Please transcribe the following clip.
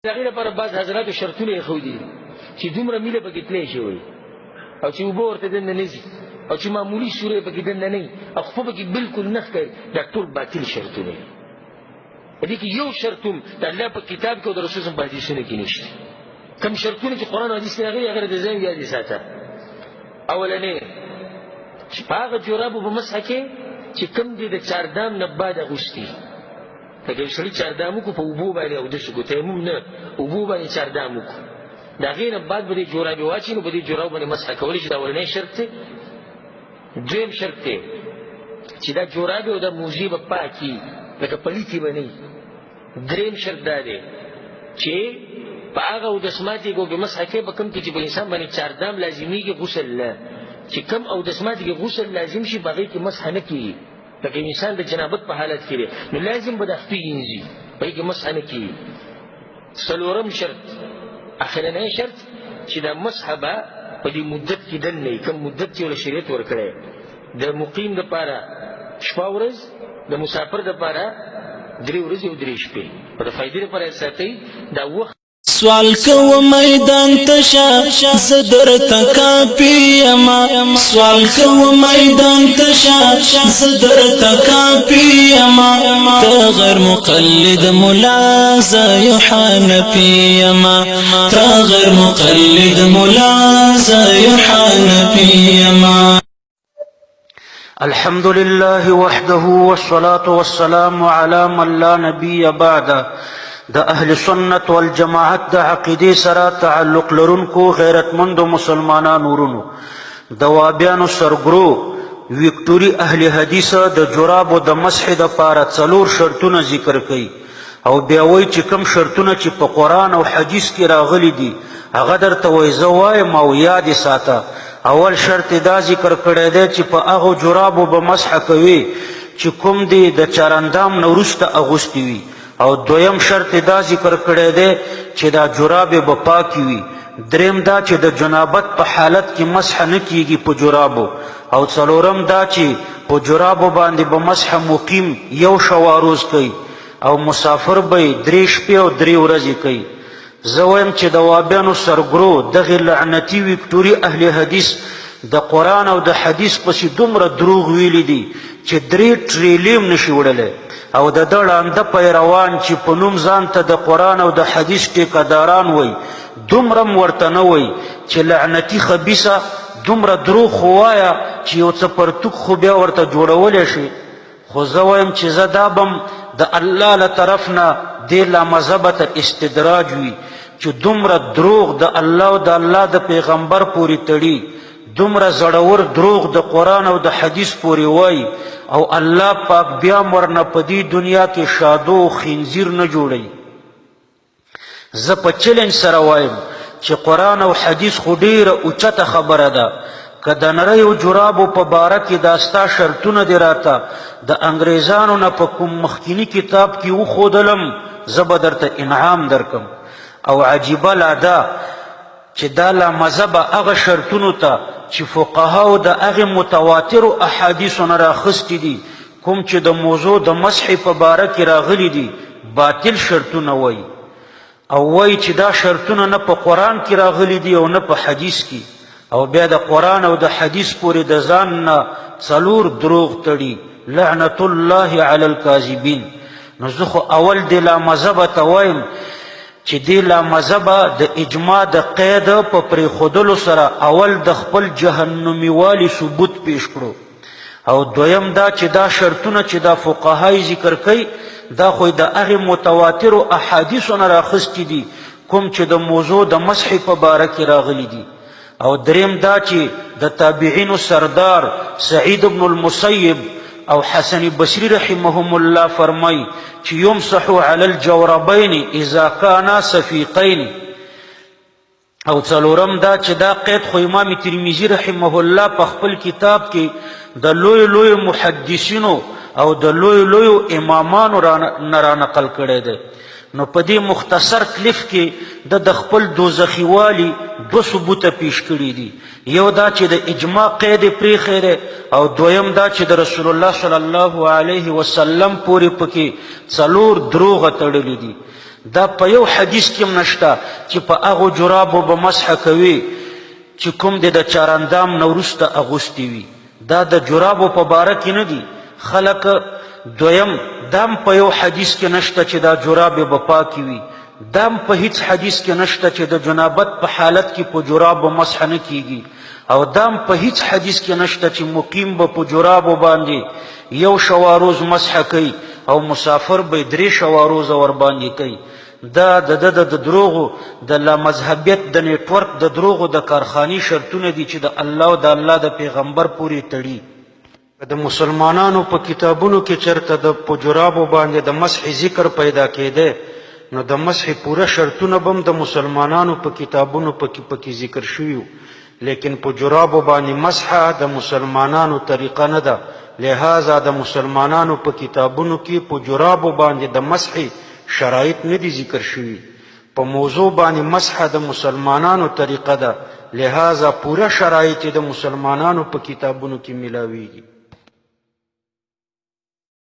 د هغې لپاره بعض حضراتو شرطونه ایښودي دي چې دومره میله پکې تللی شي وایي، او چې اوبه ورته دننه نه ځي، او چې معمولي سوری پکې دننه نه وي، او خپه پکې بالکل نه ښکاري. دا ټول باطل شرطونه دي. په دې کې یو شرط هم د الله په کتاب کې او د رسول په حدیثونو کې نشته. کوم شرطونه چې قرآن او حدیث کې راغلي هغه د ځای یاد ساته. اولنی چې په هغه جورابو به مسح کې چې کوم دي د چاردام نه بعد اغوستي، لکه یو سړي چاردام وکړو په اوبو باندې اودس وکړو، تیمم نه، اوبو باندې چاردام وکړو، د هغې نه بعد به دې جورابې واچوي، نو په دې جورابو باندې مسح کولی شي. دا اولنی شرط دی. دویم شرط دی چې دا جورابې او دا موزې به پاکي، لکه پلیتې به نه وي. دریم شرط دا دی چې په هغه اودس ماتي کې به مسح کوي په کوم کې چې په انسان باندې چاردام لازمېږي غسل نه، چې کوم اودس ماتي کې غسل لازم شي په هغې کې مسح نه کېږي. لکه انسان د جنابت په حالت کې دی نو لازم به د خپې وینځي، په هغې کې مسح نه کېږي. څلورم شرط، اخرنی شرط، چې دا مسح به په دې مدت کې دننه وي، کوم مدت چې ورله شریعت ورکړی. د مقیم دپاره شپه ورځ، د مسافر دپاره درې ورځې او درې شپې. په د فایدې لپاره یې ساتئ دا وخت. سوال کوم میدان تشا زه درته کاپی یما، سوال کوم میدان تشا زه درته کاپی یما، ته غیر مقلد مولا زه یو حنفی یما، ته غیر مقلد مولا زه یو حنفی یما. الحمد لله وحده والصلاة والسلام على من لا نبي بعده. د اهل سنت والجماعت د عقیدې سره تعلق لرونکو غیرتمندو مسلمانانو ورونو، د وابیانو سرګرو وکټوري اهل حدیث د جرابو د مسح د پاره څلور شرطونه ذکر کوي او بیا وایي چې کوم شرطونه چې په قرآن او حدیث کې راغلي دي هغه درته وایي، زه وایم او یاد یې ساته. اول شرط یې دا ذکر کړی دی چې په هغو جرابو به مسح کوي چې کوم دې د چرندام نه وروسته اغوستي وي، او دویم شرط یې دا ذکر کړی دی چې دا جرابې به پاکې وي. دریم دا چې د جنابت په حالت کې مسح نه کیږي په جرابو، او څلورم دا چې په جرابو باندې به مسح مقیم یو شواروز کوي او مسافر به یې درې شپې او درې ورځې کوي. زه وایم چې د وابیانو سرګرو دغې لعنتي وکټوري اهل حدیث د قرآن او د حدیث پسې دومره دروغ ویلي دي چې درې ټریلې هم نشي وړلی، او د ده ړانده پیروان چې په نوم ځان ته د قرآن او د حدیث ټیکهداران وایي دومره هم ورته نه وایي چې لعنتي خبیثه دومره دروغ خو وایه چې یو څه پرتوک خو بیا ورته جوړولی شي. خو زه وایم چې زه دا بم د الله له طرف نه دې لامذهبه ته استدراج وي چې دومره دروغ د الله او د الله د پیغمبر پورې تړي، دومره زړور دروغ د قرآن او د حدیث پورې وایي، او الله پاک بیا هم ورنه په دې دنیا کې شادو او خنزیر نه جوړوي. زه په چلنج سره وایم چې قرآن او حدیث خو ډېره اوچته خبره ده، که د نریو جرابو په باره کې دا ستا شرطونه دې راته د انګریزانو نه په کوم مخکیني کتاب کې وښودلم زه به درته انعام درکم. او عجیبه لا دا چې دا لا مذهبه هغه شرطونو ته چې فقهاو د هغې متواترو احادیثو نه راخستي دي کوم چې د موضوع د مسح په باره کې راغلي دي باطل شرطونه وایي، او وایي چې دا شرطونه نه په قرآن کې راغلي دي او نه په حدیث کې، او بیا د قرآن او د حدیث پورې د ځان نه څلور دروغ تړي، لعنت الله علی الکاذبین. نو زه خو اول دې لا مذهبه ته وایم چې دې لا مذهبه د اجماع د قید په پرېښودلو سره اول د خپل جهنمي والي ثبوت پیش کړو، او دویم دا چې دا شرطونه چې دا فقهای ذکر کوي دا خو د هغې متواترو احادیثو نه راخستي دي کوم چې د موضوع د مسح په باره کې راغلي دي. او دریم دا چې د تابعینو سردار سعید بن المسیب او حسن بصری رحمهم الله فرمای چې یمسح علی الجوربین اذا کانا صفیقین. او څلورم دا چې دا قید خو امام ترمذي رحمه الله په خپل کتاب کې د لوی لوی محدثینو او د لوی لوی امامانو را نه را نقل کړی دی. نو په دې مختصر کلیف کې د د خپل دوزخیوالي دوه ثبوته پیش کړي دي، یو دا چې د اجماع قید یې پرېښی دی، او دویم دا چې د رسول الله صلی الله علیه وسلم پورې پکې څلور دروغه تړلي دي. دا په یو حدیث کې هم نشته چې په هغو جرابو به مسح کوي چې کوم دې د چاراندام نه وروسته اغوستي وي. دا د جرابو په باره کې نه دي خلک. دویم، دا هم په یو حدیث کې نشته چې دا جرابې به پاکې وي. دا هم په هیڅ حدیث کې نشته چې د جنابت په حالت کې په جرابو مسح نه کیږي. او دا هم په هیڅ حدیث کې نشته چې مقیم به په جرابو باندې یو شواروز مسح کوي او مسافر به درې شواروزه ورباندې کوي. دا د ده د دروغو د لامذهبیت د نیټورک د دروغو د کارخانې شرطونه دي چې د الله او د الله د پیغمبر پورې تړي. که د مسلمانانو په کتابونو کې چرته د په جرابو باندې د مسح ذکر پیدا کېدی نو د مسح پوره شرطونه به هم د مسلمانانو په کتابونو پکې پکې ذکر شوي وو، لیکن په جرابو باندې مسح د مسلمانانو طریقه نه ده، لهذا د مسلمانانو په کتابونو کې په جرابو باندې د مسح شرایط نه دي ذکر شوي. په موضوع باندې مسح د مسلمانانو طریقه ده، لهذا پوره شرایط یې د مسلمانانو په کتابونو کې ملاویږي.